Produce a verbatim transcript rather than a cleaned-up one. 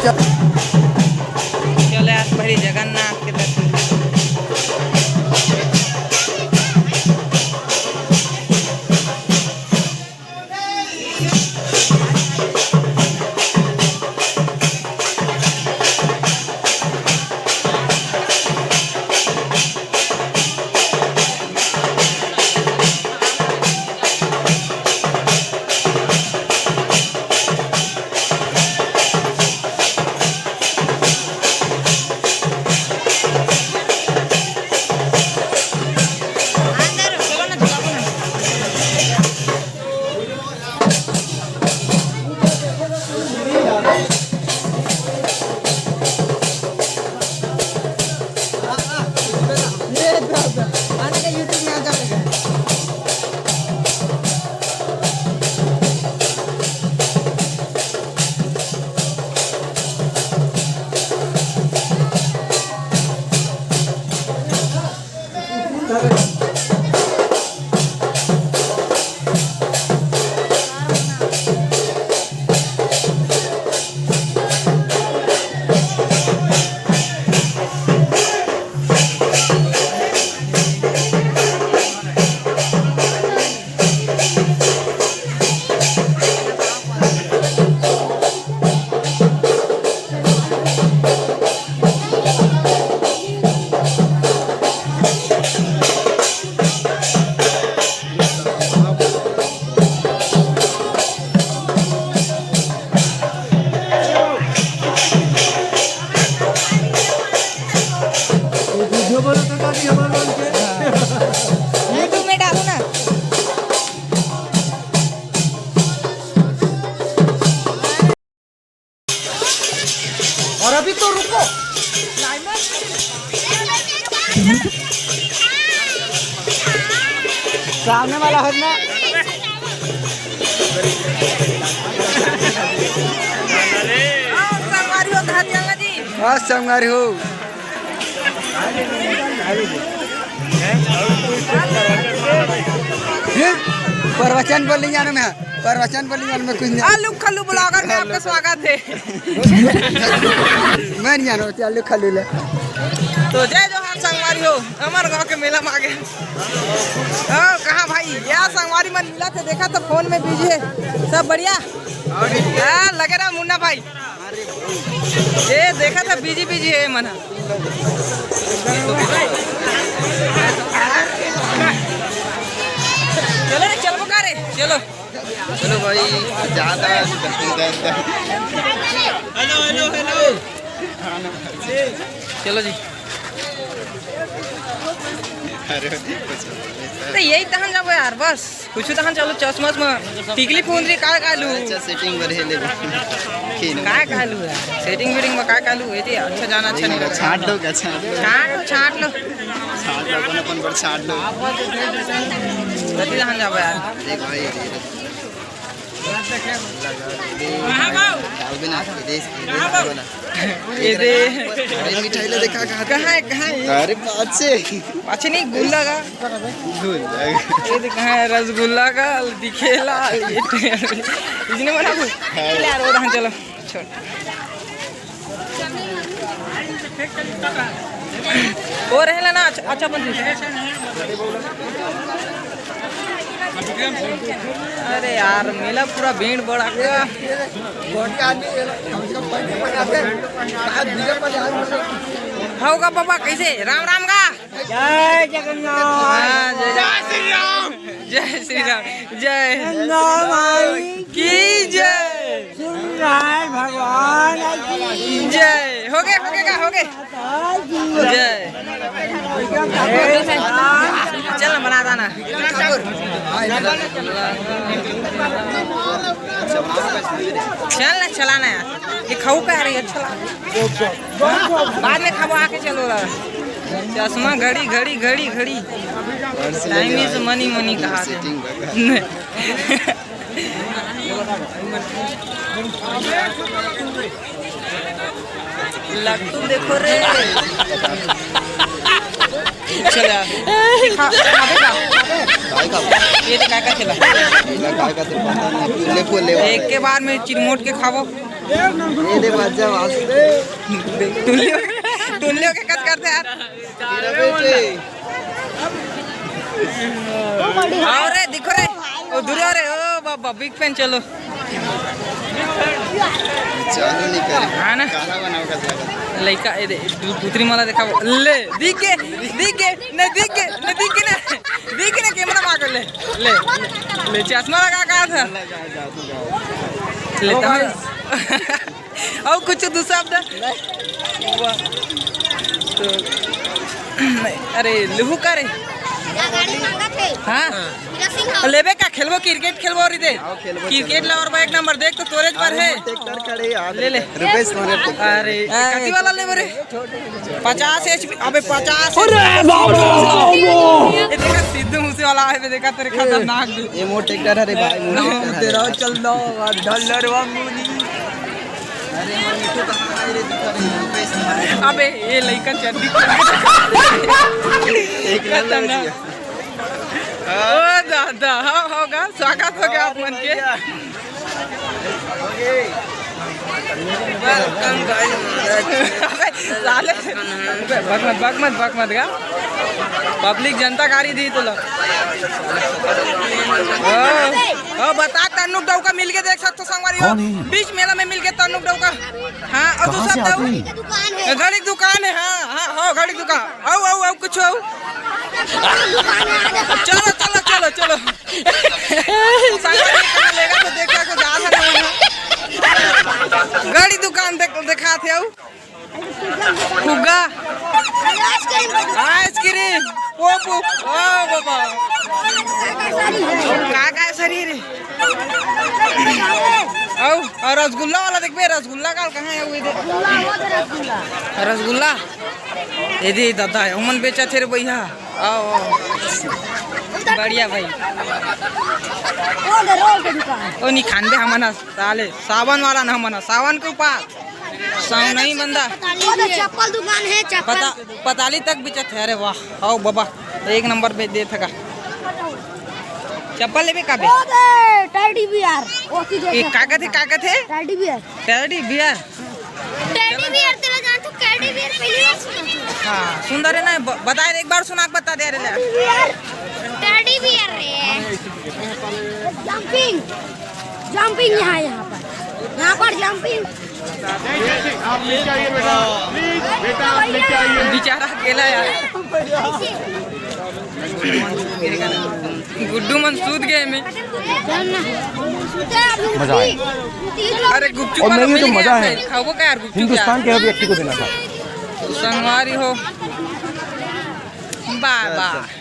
चल यार, पहले जगन्नाथ के दर्शन। YouTube में डालो ना। और अभी तो रुको, सामने वाला हो ना। आओ संगवारी हो, घर चलना जी। हाँ संगवारी हो। फिर प्रवचन बोल लिया ना मैं। प्रवचन बोली मन में कुछ नहीं। आलू खल्लू ब्लॉगर में आपका स्वागत है। मैं नहीं जानो आलू खल्लू ले। तो जय जोहार संगवारी हो, हमर गांव के मेला में आगे। ओ, कहाँ भाई? या संगवारी मन मिला थे, देखा तो फोन में बिजी है। सब बढ़िया? हाँ, लगे रहा मुन्ना भाई। ये देखा था बिजी बिजी है मन। चलो रे, चलबो का रे? चलो। चलो भाई, ज्यादा हेलो, हेलो, हेलो। चलो जी। अरे, तो यही तहन जाबो यार, बस। कुछ तहन चलो, चश्मा उश्मा, टिकली फुंदरी का का लू? अच्छा, सेटिंग बर हे ले। ठीक है। का का लू यार? सेटिंग वेटिंग में का का लू? ये दे, अच्छा जाना, अच्छा नहीं लगता। छाट लो, क्या छाट लो? छाट लो, छाट लो। छाट लो, अपन, अपन बर छाट लो। कति तहन जाबो यार? देख भाई, ये दे। कहाँ बाबू? डाल भी ना, ये दे, ये दे, ये दे। अरे मिठाई ले देखा कहाँ कहाँ है, कहाँ है? अरे पाछे। पाछे नहीं, गुल्ला का। गुल्ला का। ये देखा है रसगुल्ला का, दिखेला, ये तो इसने बना को। हाँ। चल यार, वो रहा, चलो। छोड़। वो रहेला ना, अच्छा, अच्छा बन। अरे यार, मेला पूरा भीड़ भड़ाका। हव गा पापा, कैसे? राम राम गा। जय जगन्नाथ। हाँ, जय जय श्री राम। जय श्री राम। जय। गंगा माई की जय। सूर्यनारायण भगवान की जय। हो गए, हो गए गा, हो गए। जय। चल ना, बना देना। चल ना, चलाना यार। ये खाऊ का रे, अच्छा लगा। बाद में खाबो, आके चलो ला। चश्मा, घड़ी, घड़ी, घड़ी, घड़ी। Time is money, money कहा थे। लट्टू देखो रे। चला। खा, खाबे का? काय खाबो? ये दे काय का चला। काय का तेरे पता नहीं। फूले, फूले वाले। एक के बार में चिरमोट के खाबो। ए दे बच्चा वासुदेव। टुल्लियों के, टुल्लियों के कट करते यार। अरे दिखो रे, ओ दूर रे, ओ बाबा, बिग फैन। चलो। चालू नहीं करे। हाँ ना? काला बनाओ का लगा। लइका, ए दे, दू-, दूसरी माला देखा। ले, दिख के, दिख के, न दिख के, न दिख के ना, दिख के ना, कैमरा मार ले, ले, ले, चश्मा लगा कहा था। ले, तब अउ कुछ दू शब्द? तो, अरे, लुहू का रे? हाँ? लेबे का? खेलबो, क्रिकेट खेलबो रे दे। क्रिकेट ला और बा एक नंबर, देख तो तोरे ज बर हे। ट्रैक्टर खड़े यार। ले, ले। रुपेश मारे ट्रैक्टर। अरे, कति वाला लेबो रे? पचास एचपी, अबे पचास। अरे बाबा। ये देखा, सिद्धू मूसे वाला है, देखा तेरे खतरनाक। ये मोर ट्रैक्टर है रे भाई, मोर ट्रैक्टर है। तेरा चल दो, डॉलर वांगू नहीं। अरे, मोर मिठू कहाँ है रे? दिखा रे, रुपेश मारे। अबे, ये लइका चड्डी खोल के एक नंबर खतरनाक। ओ दादा, हाँ, होगा, स्वागत हो गया आप मन के। अबे, साले, बक मत, बक मत, बक मत गा। पब्लिक जनता गाड़ी दी तुला। ओ, ओ, बता, तन्नू डौका मिल के देख सकते हो संगवारी हो। कौन है? बीच मेला में मिल के तन्नू डौका। हाँ, और कहाँ दूसरा से आते बताओ। हैं? दुकान है। घड़ी दुकान है, हाँ, हाँ, हाँ, घड़ी दुकान। आओ, आओ, आओ, कुछ आओ। चलो, चलो, चलो, चलो। संगवारी कहाँ लेगा तो देखा को जा रहा है। घड़ी दुकान देख, दिखा थे आओ। फुग्गा। आइसक्रीम। ओ पु-, ओ बाबा। का का सरी रे? आओ, और रसगुल्ला वाला देखबे, रसगुल्ला का कहाँ है वो इधर? रसगुल्ला। ये दे दादा, उमन बेचा थे रे भैया। आओ, आओ। बढ़िया भाई। ओ निखानबे हमन ह, साले, सावन वाला ना हमन ह, सावन के ऊपर। सावन नहीं बंदा। वो तो चप्पल दुकान है, चप्पल। पता, पताली तक बेचत है। अरे वाह, आओ बाबा, एक नंबर बेच दे थका। चप्पल लेबे का बे? वो दे, टेडी बियर। वो की एक दे। का कथे, का कथे? Teddy bear. Teddy bear. Teddy bear तेला जान तू, टेडी बियर पहली बार सुना तू। हाँ, सुंदर है ना, ब-, बता रे, एक बार सुना के बता दे रे ले। Teddy bear. टेडी बियर रे। जंपिंग। जंपिंग यहाँ, यहाँ पर, यहाँ पर जंपिंग। आप नीचे आइए बेटा, प्लीज बेटा, आप नीचे आइए। बेचारा अकेला यार। गुड्डू मन सूत गए में। मजा आया। अरे गुपचुप और वाला मैं ये मिल तो गया मजा है। खाबो का यार गुपचुप हिंदुस्तान यार? के हर व्यक्ति को देना था। संगवारी हो। बाय बाय।